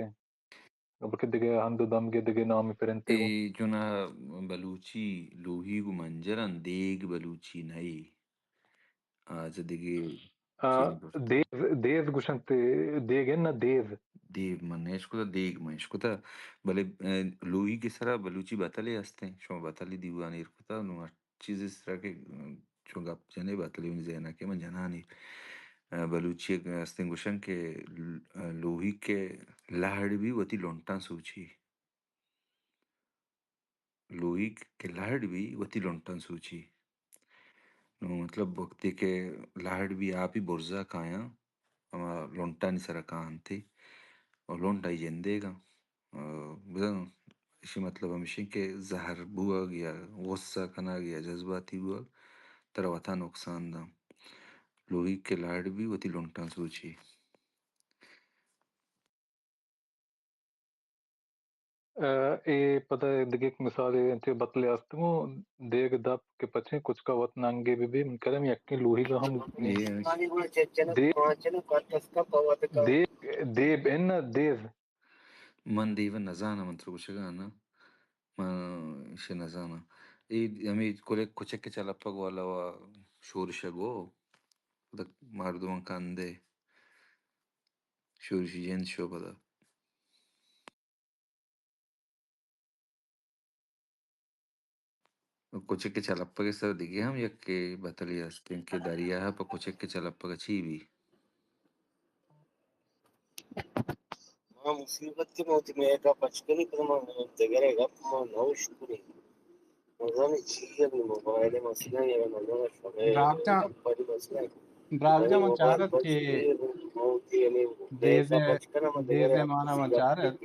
بلکہ دگہ ہند و دمگے دگہ نامے پر انت۔ اے چوناہا بلوچی لوہیگ و منجل انت، دیگ بلوچی نہ اے۔ آ، چہ دگہ آ، چیز گوشت۔ دیو، دیو گوشنت، دیگ انت نہ دیو۔ دیو من اشکتا، دیگ من اشکتا، بلے، ءَ، لوہیگ ءِ سرا بلوچی بتلے ہستیں، شما بتلی دیوان ایر کتا، نوں ہر چیز ءِ سرا کہ، ءَ، چو گپ جنے بتلے منی ذہن ءَ کہ من جنانی، ءَ، بلوچی ءَ ہستیں گوشن کہ ل-، ءَ، لوہیگ کہ لہڑ بی وتی لنٹاں سوچی۔ لوہیگ کہ لہڑ بی وتی لنٹاں سوچی۔ نوں مطلب وقتے کہ لہڑ بی آپی برزا کایاں، ہما لنٹانی سرا کاینت و لنٹ آئی جندیگاں۔ آ، بزاں ایشی مطلب ہمیش انت کہ زہر بوگ یا غصہ کنگ یا جذباتی بوگ ترا وتا نقصان داں۔ لوہیگ کہ لاڑ بی وتی لنٹاں سوچی۔ ء، اے پدا دگہ یک مثالے انت، بتلے است گوں، دیگ دپ کہ پچیں کچکا وت ننگے بہ بی، من کرم یکیں لوہیگ ہم اے دے-، دیب، دیب، ان دیز۔ من دیو نزاناں، من ترا گوشگا نہ، من ایشی نزاناں۔ اے ہمے کلک کچک چلپگ والا وا شورشگ و پدا مردماں کندے۔ شورشی جند شو پدا۔ کچک ء چلپگ ء سر دگہ ہم یکے بتلے است انت کہ دریا ء پہ کچک ء چلپگ ء چی بی؟ ما مصیبت کہ ما وتی میکا پچ کنی، پدا ما دگرے گپ ما نہ اشکنی۔ مزانی چی ء بی موبائل ء مسئلہ یا نہ، شمئے گپ ء مسئلہ۔ ڈرائیو جا من چارت کہ دیز ء، دیز ء مانا من چارت۔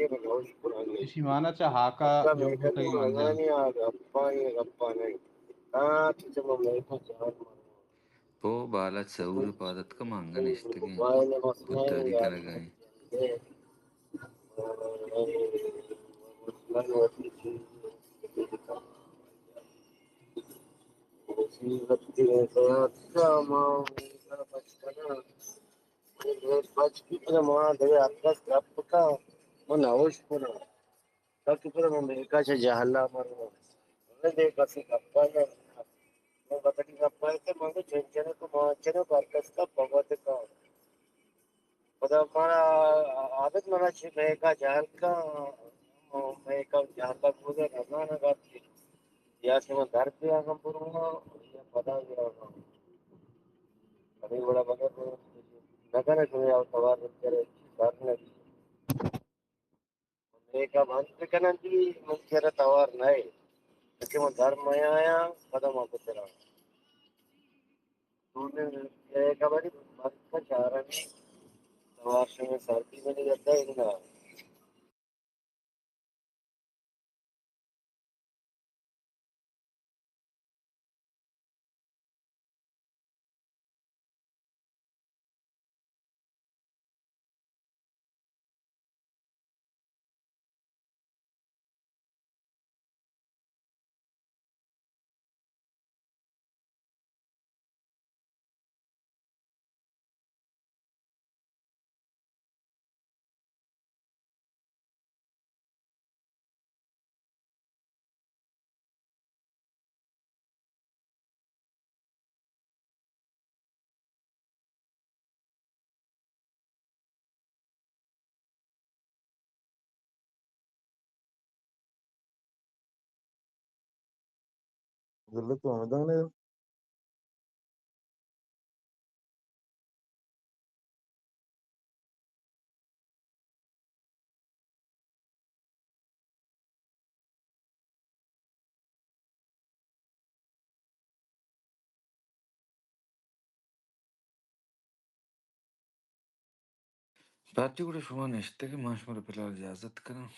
ایشی مانا چہ ہاکا جوڑ بوتگیں منزل۔ پو بالاچ سہور ء پاد اتک، منگن اشتگیں، گداری کنگ ء انت۔ بچکی پدا ما دگہ ہر کس گپ کن، من نہ اشکناں۔ گپ پدا من میکا چہ جہلا مروں۔ من دگہ کسی گپا نہ، من بتکی گپا کہ من چنچن تو ما چنو ہر کس کا بابت کا۔ پدا مارا عادت منا چہ میکا جہل کا، میکا جہلا بوزے نزانہ گپ۔ یا کہ من در بیاگم بروں، یا پدا بیاگم۔ ہمے وڑا مگر نہ کنئے کہ من آ توار کرے، سر نہ بی۔ من نیکا بند بکناں بی، من چرا توار نہ اے۔ کہ من در میایاں، پدا من بتراں۔ تو نے نیکا بری بند کا چارانی توار شمے سر بی منی گتا انگا۔ پارٹی گڑا شما نشتگ، ما شمارا فی الحال اجازت کناں،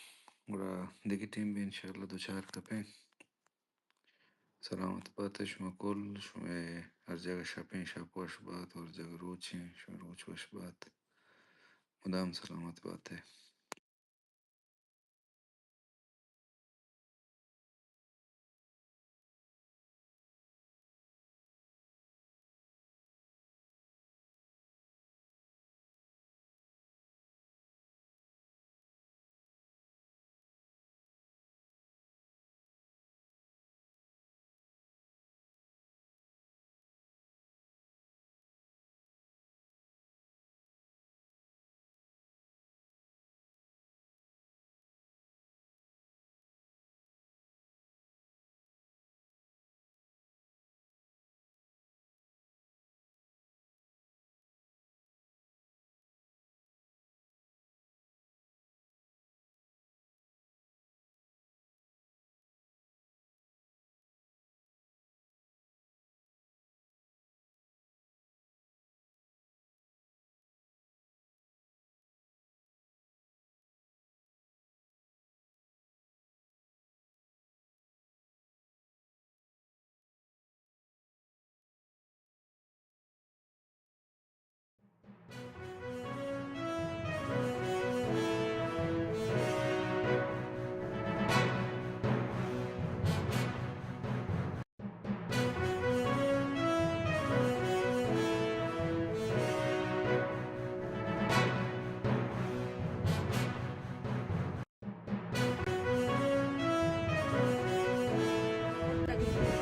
گڑا دگہ ٹیم بی انشاءاللہ دوچار کپیں۔ سلامت بات ئے شما کل، شمئے ہر جاگہ شپیں شپ وش بات، ہر جاگہ روچیں شمئے روچ وش بات۔ مدام سلامت بات ئے۔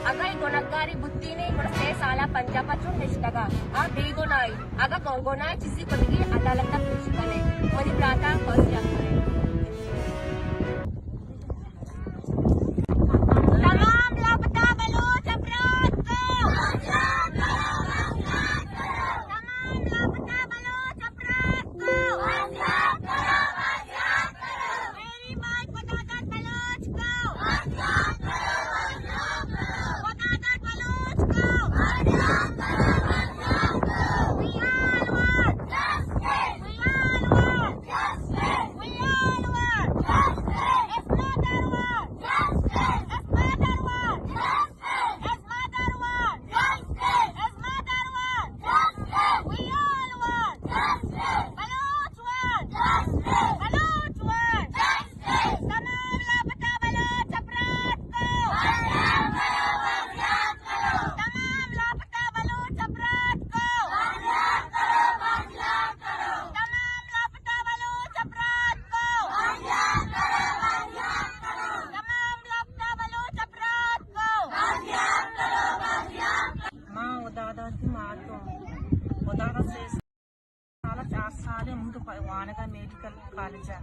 اگاں اے گنہگارے بوتینے، گڑا سئے سالا پنجاپ ءَ چون نشتگ ءَ؟ آ بے گناہے۔ اگاں گناہ چیزے کتگی، عدالت ءَ پیش کن ئے۔ منی برات ءَ بازیاب کن ئے۔ تمام لاپتہ بلوچ افراد کو، تمام لاپتہ بلوچ افراد کو، میری ماں خداداد بلوچ کو، خداداد بلوچ کو۔ We all want justice. We all want justice. We all want justice. His mother want justice. His mother want justice. His mother want justice. His mother want justice. We all want justice. Baloch want justice. Baloch want justice. تمام لاپتہ بلوچ افراد کو، تمام لاپتہ بلوچ افراد کو، تمام لاپتہ بلوچ افراد کو۔ تمام لاپتہ بلوچ افراد کو۔ ما خداداد ءِ مات اوں۔ خداداد ءَ سئے سال ءَ چار سال ءَ ہمود ءَ وانگ ءَ میڈیکل کالج ءَ۔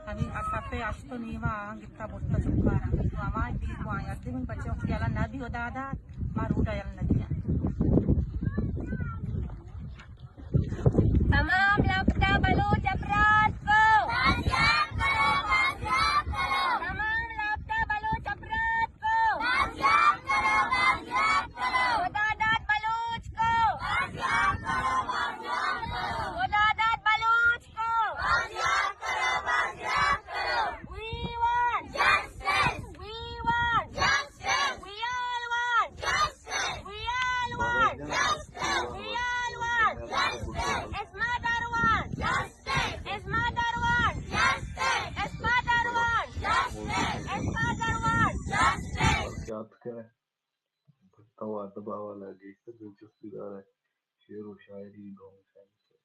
ہمے شپ ءَ ہشت ءُ نیم ءَ آہاں گپت ءَ برت ءَ چکار ءَ۔ تو ہما دیر بوان یک دگہ بچوں کہ یلہ نہ بی خداداد، ما روڈ ءَ یلہ نہ دیاں۔ تمام لاپتہ بلوچ افراد کو، بازیاب کرو، بازیاب کرو۔ تمام لاپتہ بلوچ افراد کو، بازیاب کرو، بازیاب کرو۔ خداداد بلوچ کو، بازیاب کرو، بازیاب کرو۔ خداداد بلوچ کو، بازیاب کرو، بازیاب کرو۔ We want justice. We want justice. We all want justice. We all want justice. We all want justice. His mother want justice. His mother want justice. His mother want justice. His mother want justice. یاد کرے۔ تو ادب ءِ حوالہ ءَ گیشتر دلچسپی دارئے، شعر ءُ شاعری، گوں شاعری۔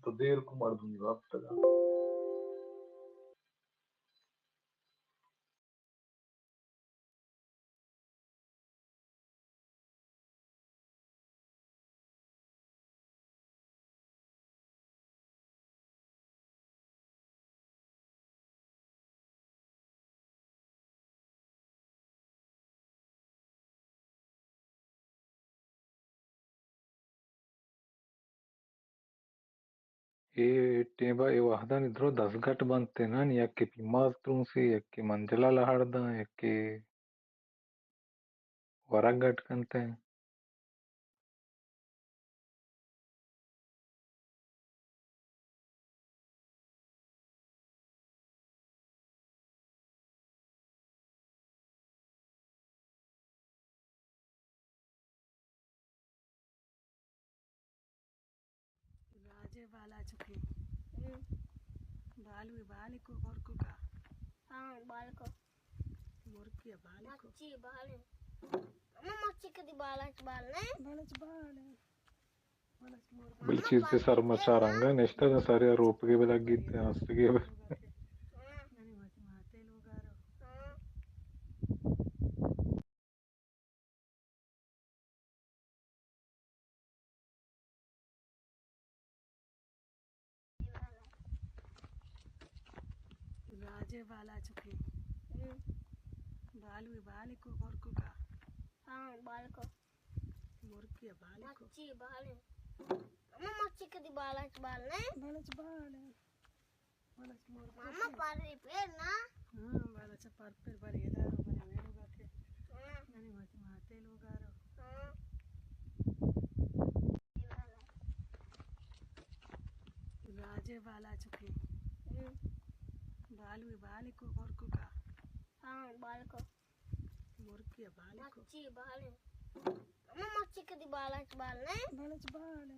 تو دیر کو مردم رپتگ اَنت۔ اے ٹیمبا اے وہدانی درو دزگٹ بنت انت، یکے پیماز ترونسی، یکے منجلا لہڑ داں، یکے ورگ گٹ کنت انت۔ راجے بالا چکے۔ ہم۔ بالوی بالکو مرکو کا۔ ہاں، بالکو۔ مرکی بالکو۔ مچی بالے۔ اما مچی کدی بالاچ بال نے؟ بالاچ بال۔ بل چیز تے سر مچار انگا نشتہ داں سارے روپگے بلگیت ہستگے بل۔ راجے بالا چکے۔ ہم۔ بالوی بالکو مرکو کا۔ ہاں، بالکو۔ مرکی بالکو۔ مچی بالے۔ اما مچی کدی بالاچ بال نے؟ بالاچ بال۔ ماما پاری پیر نا؟ ہاں، بالاچ پر پیر بری ادا رو، بری ویلو گاتے۔ ہاں۔ ننی ماتی ماتے لوگا رو۔ ہاں۔ راجے بالا چکے۔ ہم۔ بالوی بالکو مرکو کا۔ ہاں، بالکو۔ مرکی بالکو۔ مچی بالے۔ اما مچی کدی بالاچ بال نے؟ بالاچ بال۔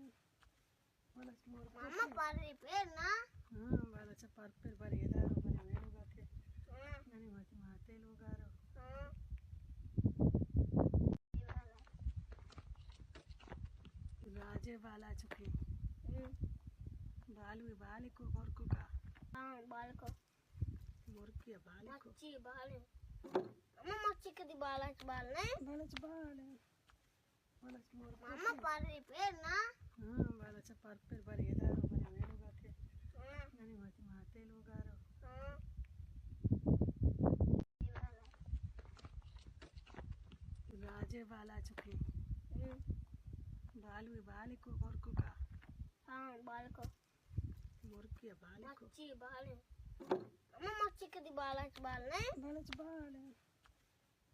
ماما پاری پیر نا؟ ہاں، بالاچ پر پیر بری ادا رو، بری ویلو گاتے۔ ہاں۔ ننی ماتی ماتے لوگا رو۔ ہاں۔ راجے بالا چکے۔ ہم۔ بالوی بالکو مرکو کا۔ ہاں، بالکو۔ مرکی بالکو۔ مچی بالے۔ ماما، مچی کدی بالاچ بال نہ؟ بالاچ بال۔ بالاچ مور ماما، پر۔ پر پر نا؟ ہاں، بالاچ پر پر بر ادا، بر ویلو گاتے۔ ہاں۔ ننی ماتی ماتے لوگا رو۔ ہاں۔ راجے بالاچ کے۔ ہاں۔ بالوی بالکو مرکو کا۔ ہاں، بالکو۔ مرکی بالکو۔ مچی بال۔ ماما، مچی کدی بالاچ بال نہ؟ بالاچ بال۔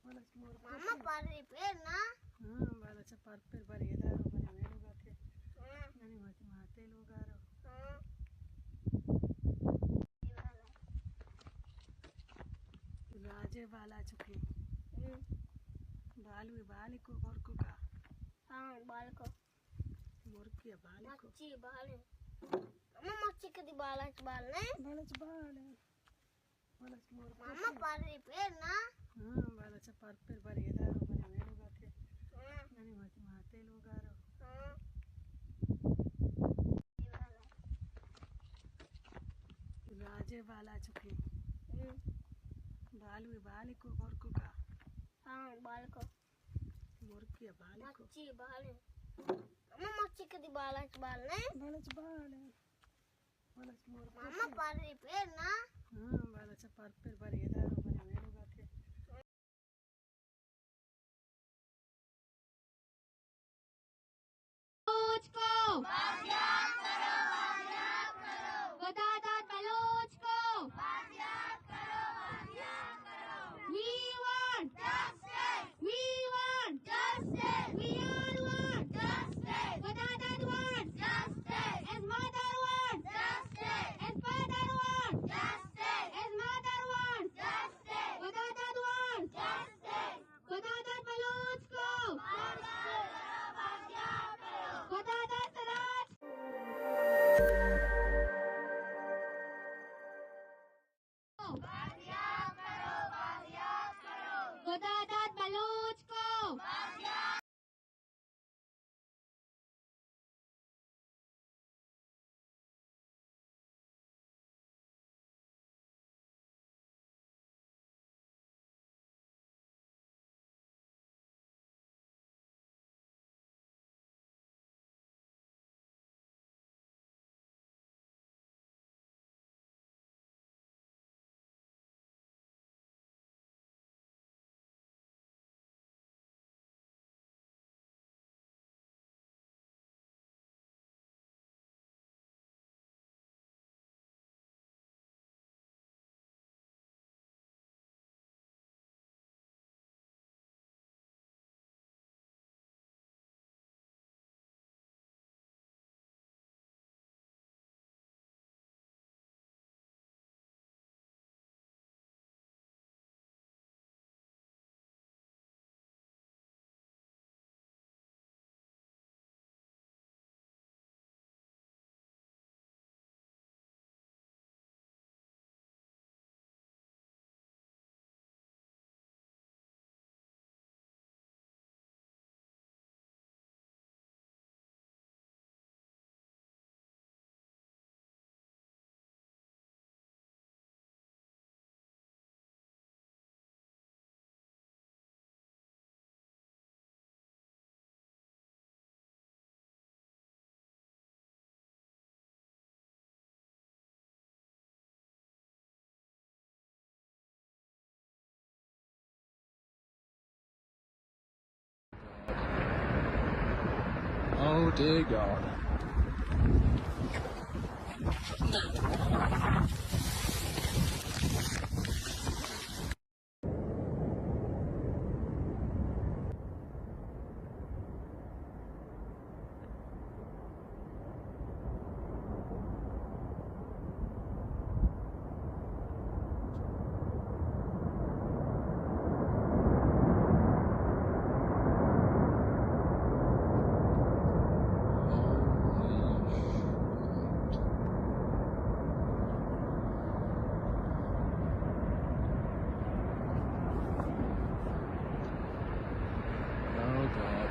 ماما، پر پر نا؟ ہاں، بالاچ پر پر بر ادا، بر ویلو گاتے۔ ہاں۔ ننی ماتی ماتے لوگا رو۔ ہاں۔ راجے بالاچ کے۔ ہاں۔ بالوی بالکو مرکو کا۔ ہاں، بالکو۔ مرکی بالکو۔ مچی بال۔ ماما، مچی کدی بالاچ بال نہ؟ بالاچ بال۔ ماما، پر پر نا؟ ہاں، بالاچ پر پر بر ادا، بر ویلو گاتے۔ ہاں۔ ننی ماتی ماتے لوگا رو۔ ہاں۔ راجے بالاچ کے۔ ہاں۔ بالوی بالکو مرکو کا۔ ہاں، بالکو۔ مرکی بالکو۔ مچی بال۔ ماما، مچی کدی بالاچ بال نہ؟ بالاچ بال۔ ماما، پر پر نا؟ ہاں، بالاچ پر پر بر ادا، بر ویلو گاتے۔ بلوچ کو۔ خداداد بلوچ کو۔ We want justice. We want justice. We all want justice. Khudadad wants justice. His mother wants justice. His father wants justice. His mother wants justice. Khudadad wants justice. Khudadad Baloch ko. Khudadad Siraj. Khudadad Baloch ko. Oh, dear God. Oh God.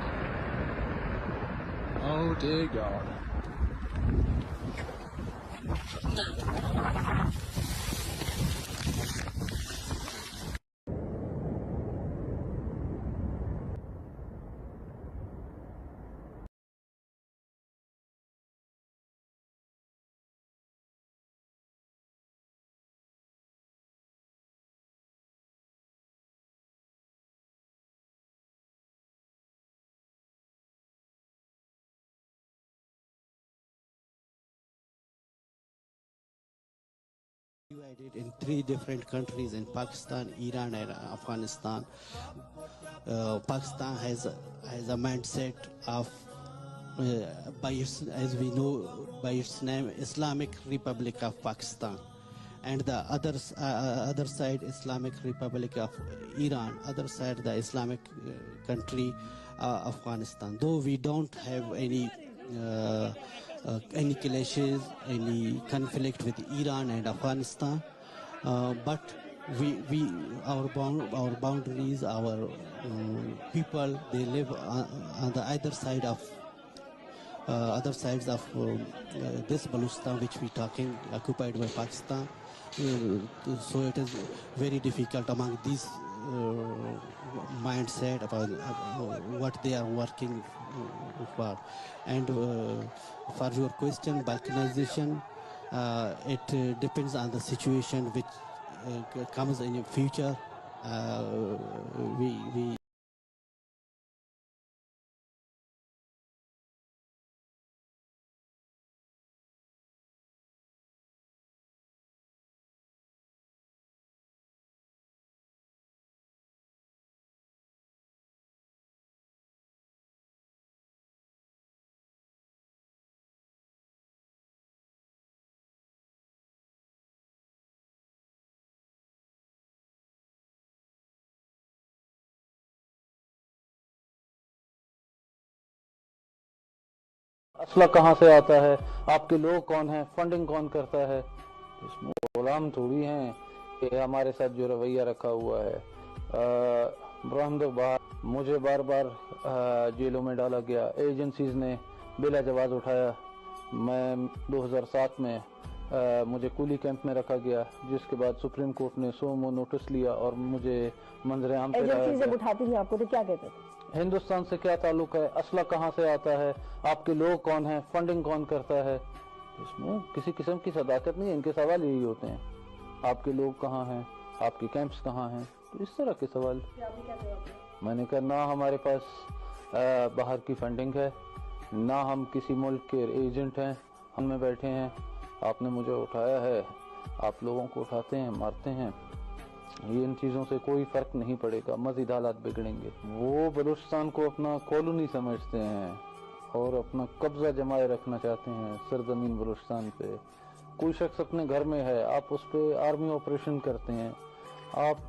Oh dear God. Divided in three different countries in Pakistan, Iran, and Afghanistan. Uh, Pakistan has has a mindset of uh, by its, as we know, by its name, Islamic Republic of Pakistan, and the others uh, other side, Islamic Republic of Iran, other side, the Islamic uh, country uh, Afghanistan. Though we don't have any uh, uh, any clashes, any conflict with Iran and Afghanistan, uh, but we, we, our bound, our boundaries, our um, people, they live on, on the either side of uh, other sides of um, uh, this Balochistan, which we talking, occupied by Pakistan. Uh, so it is very difficult among these uh, mindset about uh, what they are working uh, for. And uh, for your question, balkanization, uh, it uh, depends on the situation which uh, comes in the future. Uh, we, we اسلحہ کہاں سے آتا ہے؟ آپ کے لوگ کون ہیں؟ فنڈنگ کون کرتا ہے؟ اس میں غلام تھوڑی ہیں کہ ہمارے ساتھ جو رویہ رکھا ہوا ہے۔ برہمد بہار، مجھے بار بار جیلوں میں ڈالا گیا، ایجنسیز نے بلا جواز اٹھایا۔ میں دو ہزار سات میں مجھے کولی کیمپ میں رکھا گیا، جس کے بعد سپریم کورٹ نے سومو نوٹس لیا اور مجھے منظر عام پہ لایا گیا۔ ایجنسیز جب اٹھاتی تھیں آپ کو تو کیا کہتے تھے؟ ہندوستان سے کیا تعلق ہے؟ اسلحہ کہاں سے آتا ہے؟ آپ کے لوگ کون ہیں؟ فنڈنگ کون کرتا ہے؟ اس میں کسی قسم کی صداقت نہیں ہے، ان کے سوال یہی ہوتے ہیں، آپ کے لوگ کہاں ہیں؟ آپ کے کیمپس کہاں ہیں؟ تو اس طرح کے سوال۔ میں نے کہا، نہ ہمارے پاس باہر کی فنڈنگ ہے، نہ ہم کسی ملک کے ایجنٹ ہیں۔ ہم میں بیٹھے ہیں، آپ نے مجھے اٹھایا ہے، آپ لوگوں کو اٹھاتے ہیں، مارتے ہیں، یہ ان چیزوں سے کوئی فرق نہیں پڑے گا، مزید حالات بگڑیں گے۔ وہ بلوچستان کو اپنا کالونی سمجھتے ہیں اور اپنا قبضہ جمائے رکھنا چاہتے ہیں سرزمین بلوچستان پہ۔ کوئی شخص اپنے گھر میں ہے، آپ اس پہ آرمی آپریشن کرتے ہیں، آپ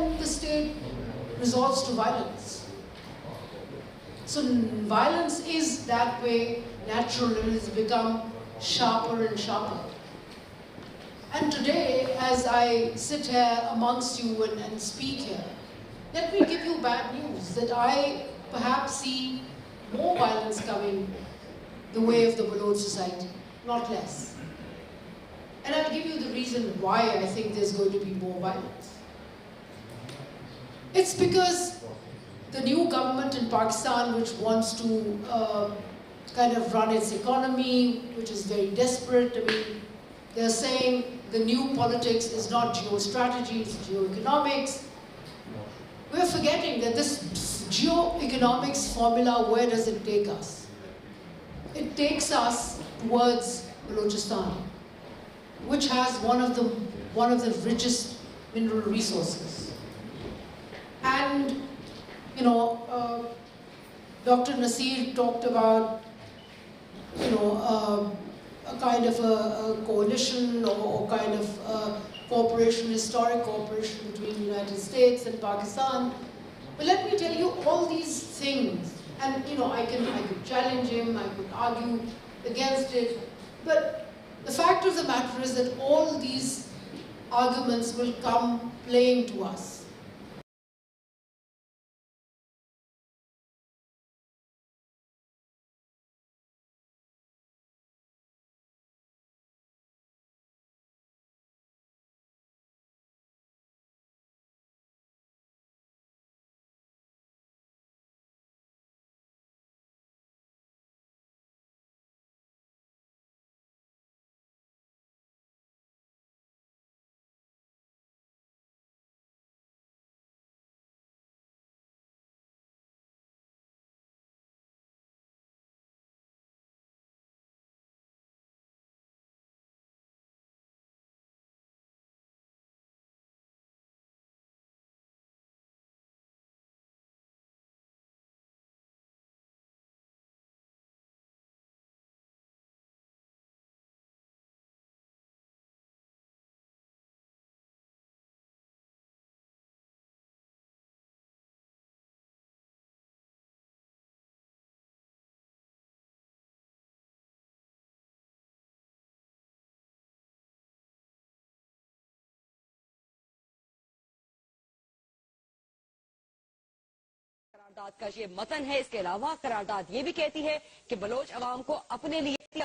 The state resorts to violence. So violence is that way natural and has become sharper and sharper. And today, as I sit here amongst you and, and speak here, let me give you bad news that I perhaps see more violence coming the way of the Baloch society, not less. And I'll give you the reason why I think there's going to be more violence. It's because the new government in Pakistan, which wants to uh, kind of run its economy, which is very desperate, I mean, they're saying the new politics is not geostrategy, it's geoeconomics. We're forgetting that this geoeconomics formula, where does it take us? It takes us towards Balochistan, which has one of the, one of the richest mineral resources. And, you know, uh, Doctor Nasir talked about, you know, uh, a kind of a, a coalition or, or kind of a cooperation, historic cooperation between the United States and Pakistan. But let me tell you, all these things, and, you know, I can, I could challenge him, I could argue against it, but the fact of the matter is that all these arguments will come playing to us. قرارداد کا یہ متن ہے۔ اس کے علاوہ قرارداد یہ بھی کہتی ہے کہ بلوچ عوام کو اپنے لیے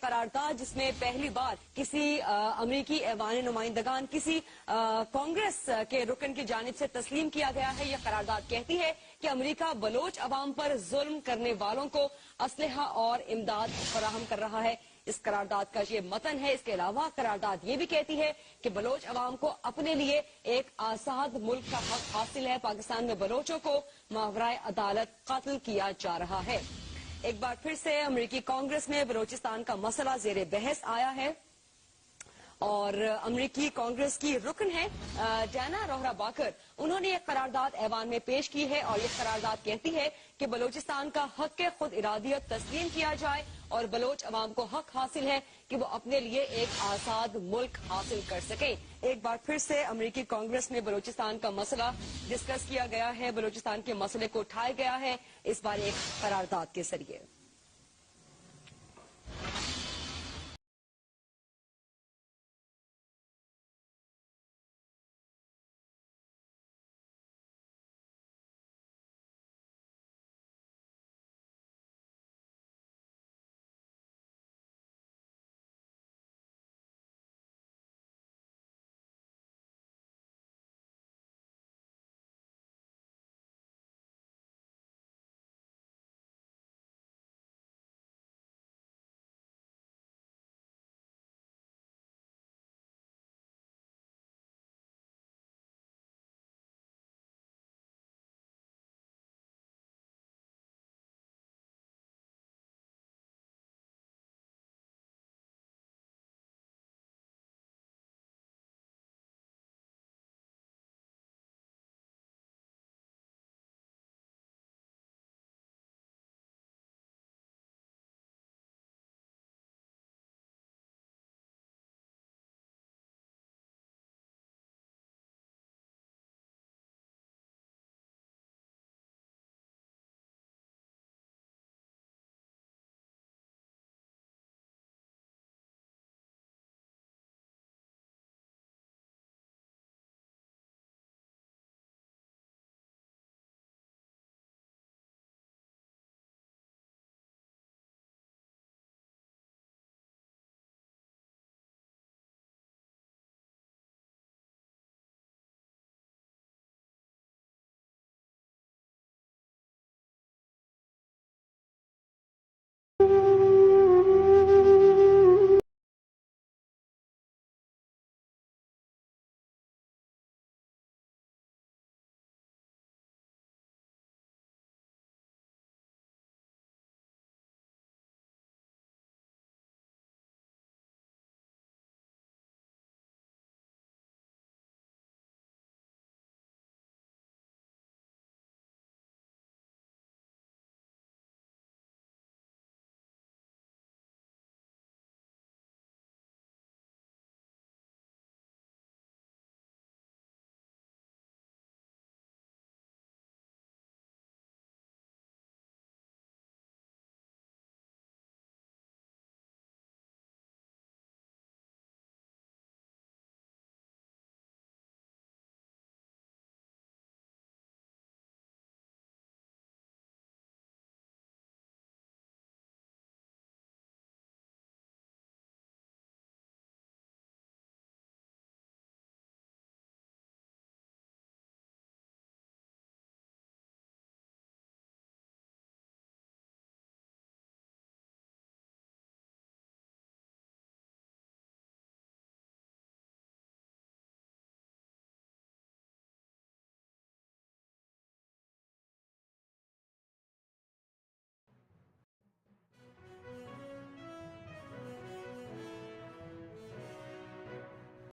قرارداد، جس میں پہلی بار کسی، آ، امریکی ایوان نمائندگان کسی، آ، کانگریس کے رکن کی جانب سے تسلیم کیا گیا ہے۔ یہ قرارداد کہتی ہے کہ امریکہ بلوچ عوام پر ظلم کرنے والوں کو اسلحہ اور امداد فراہم کر رہا ہے۔ اس قرارداد کا یہ متن ہے۔ اس کے علاوہ قرارداد یہ بھی کہتی ہے کہ بلوچ عوام کو اپنے لیے ایک آزاد ملک کا حق حاصل ہے۔ پاکستان میں بلوچوں کو ماورائے عدالت قتل کیا جا رہا ہے۔ ایک بار پھر سے امریکی کانگریس میں بلوچستان کا مسئلہ زیر بحث آیا ہے اور امریکی کانگریس کی رکن ہیں، آ، ڈینا روہرا باکر، انہوں نے ایک قرارداد ایوان میں پیش کی ہے اور یہ قرارداد کہتی ہے کہ بلوچستان کا حق خود ارادیت تسلیم کیا جائے اور بلوچ عوام کو حق حاصل ہے کہ وہ اپنے لیے ایک آزاد ملک حاصل کر سکیں۔ ایک بار پھر سے امریکی کانگریس میں بلوچستان کا مسئلہ ڈسکس کیا گیا ہے، بلوچستان کے مسئلے کو اٹھایا گیا ہے، اس بار ایک قرارداد کے ذریعے۔